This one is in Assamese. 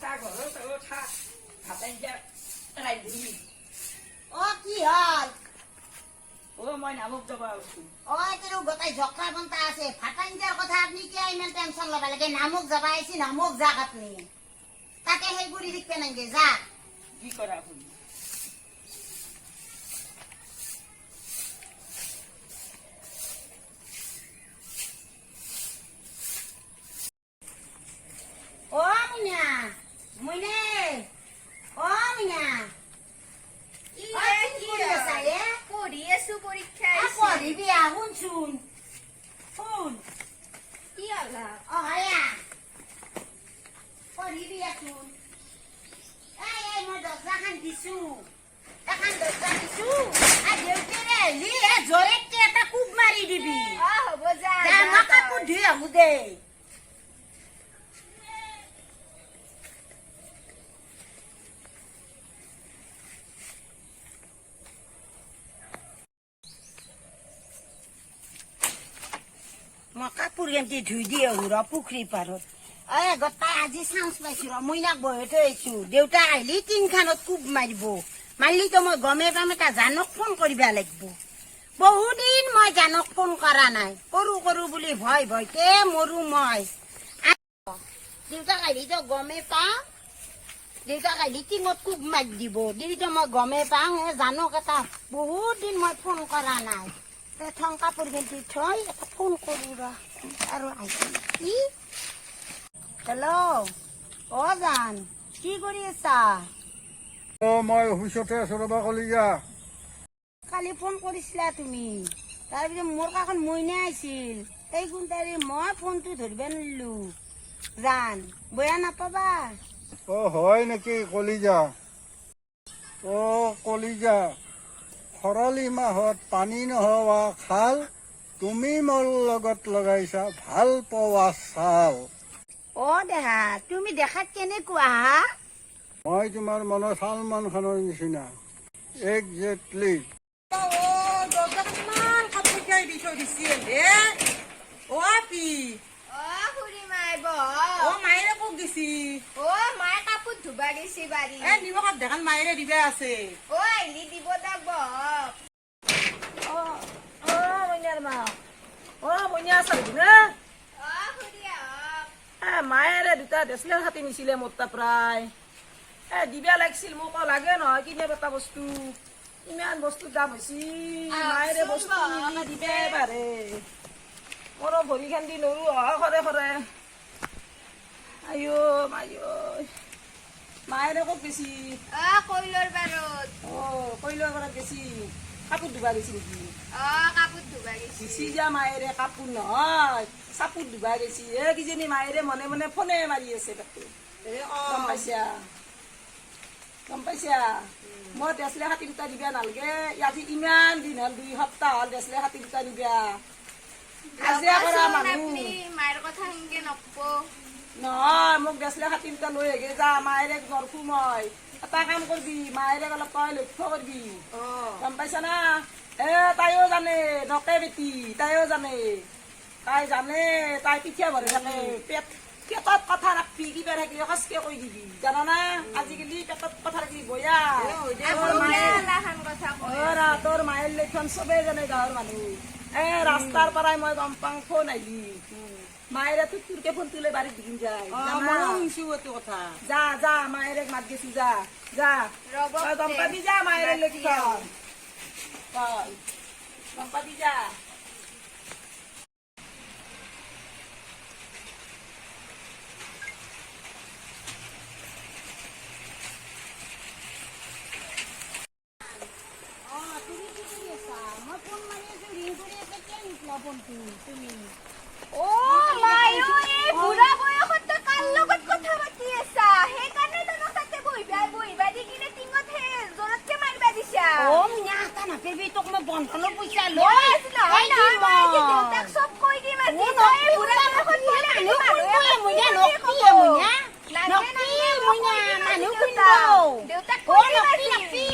চাহ ঘৰত চাহ ভাত আঞ্জা ৰান্ধি। অ, কি হ'ল? অ, মই নামক যাব আছো। অ, এইটো গোটাই জকৰা বন্তা আছে। ভাত আঞ্জাৰ কথা আপুনি কিয় ইমান টেনচন ল'ব লাগে? নামুক যাবা আহিছি, নামুক যাক আপুনি। তাতে সেই গুৰি দিখবে নাংগে, যাক। কি কৰা আপুনি? অ মুইনা, মুইনে, অ মুইনা। কি? অ, কি কৰি আছা এ? পঢ়ি আছো, পৰীক্ষা আ, আহিছে। পঢ়িবি আ, শুনচোন, শুন। কি হলা? অ হায়া, পঢ়িবি আচোন। এই এই মই দৰ্জাখন দিছো, এখন দৰ্জা দিছো। দেউতাৰে আহিলি এ জোৰেকে এটা কোব মাৰি দিবি। অ, হ'ব, যা। যা, যা মই তই। কাপোৰ ধুই আহো দে। মই কাপোৰ কেন্তি ধুই দি আহো ৰ পুখুৰী পাৰত। এ গোটাই আজি চান্স পাইছো ৰ, মইনাক বহাই থৈ আহিছো। দেউতা আহিলি তিনখানত কোব মাৰিব। মাৰিলি তো মই গমেই পাম। এটা জানক ফোন কৰিব লাগিব। বহুদিন মই জানক ফোন কৰা নাই। কৰো কৰো বুলি ভয় ভয়তে মৰো মই। দেউতাক আহিলি তো গমেই পাওঁ। দেউতাক আহিলি টিঙত কোব মাৰি দিব দিলি তো মই গমেই পাওঁ। এ জানক এটা বহুত দিন মই ফোন কৰা নাই। এ থং, কাপোৰ পিন্ধি থৈ এটা ফোন কৰো ৰ। আৰু আহিছে কি? হেল্ল', অ জান, কি কৰি আছা? অ, মই অফিচতে আছো ৰ'বা কলিজা। কালি ফোন কৰিছিলা তুমি, তাৰপিছত মোৰ কাষত মইনা আহিছিল। এই কোনটাৰি মই ফোনটো ধৰিব নোৱাৰিলো। জান, বেয়া নাপাবা। অ, হয় নেকি কলিজা? অ কলিজা, খৰালি মাহত পানী নোহোৱা খাল, তুমি মোৰ লগত লগাইছা ভাল পোৱা ছাল। অ দেহা, তুমি দেখাত কেনেকুৱা হা? মই তোমাৰ মনৰ চালমান খানৰ নিচিনা একজেক্টলি। অ, দৰ্জাত ইমান কাপোৰ কিয় দি থৈ দিছিল হে? অ আপি। অ খুৰী মাই, অ। বহ। মায়েৰে ক'ত গেছি? অ, মায়ে কাপোৰ ধুবা গেছি বাৰী। এ নিমখত দেখান মায়েৰে দিবা আছে। অ, আহিলি দিব তাক, বহক। অ অ মইনাৰ মা, অ মইনা, আছা নেকি না? অ খুৰী, আহক। এ মায়েৰে দুটা ডেচলেৰ হাতী নিছিলে মোৰ তাৰ প্ৰায়। এ দিবা লাগিছিল, মোক লাগে নহয় কিনে এটা বস্তু। ইমান বস্তুৰ দাম হৈছে, মায়েৰে আহকচোন, বস্তু বহক। নিদি দিবাই পাৰে। মোৰো ভৰি খান্দি নৰো অহা সৰে সৰে। আইঅ মাইঅ, মায়েৰে ক'ত গেছি? অ, কৈলৰ বাৰত। অ, কৈলৰ ঘৰত গেছি। কাপোৰ ধুবা গেছি নেকি? অ, কাপোৰ ধুবা গেছি। গেছি যা, মায়েৰে কাপোৰ নহয় চাপোৰ ধুবা গেছি। এ কিজনী মায়েৰে মনে মনে ফোনে মাৰি আছে তাতে। এ অ। গম পাইছা, গম পাইছা? মই দেচলে হাতী দুটা দিবা নালগে। আজি ইমান দিন হ'ল, 2 সপ্তাহ হ'ল দেচলে হাতী দুটা দিবা। হাজিৰা কৰা ৰ'বাচোন, মানুহ। আপুনি মায়েৰ কথা সেনকে নকব। নহয়, মোক দেচলে হাতী দুটা লৈ আহে যা, মায়েৰে নৰখো মই। এটা কাম কৰবি, মায়েৰে অলপ তই লক্ষ্য কৰবি। অ। গম পাইছা না? এ তাইও জানে, নকে বেটি, তাইও জানে, তাই জানে, তাই পিঠিয়া ভৰি থাকে। পেটত কথা ৰাখবি, কিবা থাকিলে সচকে কৈ দিবি, জানানা? আজিকালি পেটত কথা ৰাখবি বয়া। এ হয় দে। তোৰ আপুনি মায়ে এলাখান কথা কয়। অ ৰা, তোৰ মায়েৰ লক্ষণ চবেই জানে গাঁৱৰ মানুহ। এ ৰাস্তাৰ পৰাই মই গম পাওঁ, ফোন আহিলি মায়েৰে তোৰকে ফোনটো লৈ বাৰীত দিগিন যায়। অ। জানা? ময়ো শুনছো এইটো কথা। যা যা, মায়েৰে মাত গেছি, যা যা। ৰ'ব। তই গম পাবি যা মায়েৰে লক্ষণ, তই গম পাবি যা। অ, তুমি কি কৰি আছা? মই ফোন মাৰি আছো, ৰিং কৰি আছে, কিয় নুঠলা ফোনটো তুমি? অ মায়ো, এই বুঢ়া বয়সত তই কাৰ লগত কথা পাতি আছা? সেইকাৰণে তই তাতে বহিবা বহিবা দি কিনে টিঙত সেই জোৰতকে মাৰিবা দিছা। অ মিনা, আটা নাপাবি, তোক মই বন্ধনৰ পইচা মই লৈ আজি নহয় এই নহয়, দিম মই আজি মই। দেউতাক চব কৈ দিম আজি। অ, তই এই নকবি, বুঢ়া বয়সত বোলে মানুহ মানুহে কোনটো আমাক মইনা, কি বুলি নকবিয়ে ক'ব? মইনা। নালাগে, নকবি নালাগে, মই মইনা, কৈ দিম আজি মানুহ দেউতাক। কোনটো? দেউতাক অ কৈ দিম নকবি আজি। নকবি।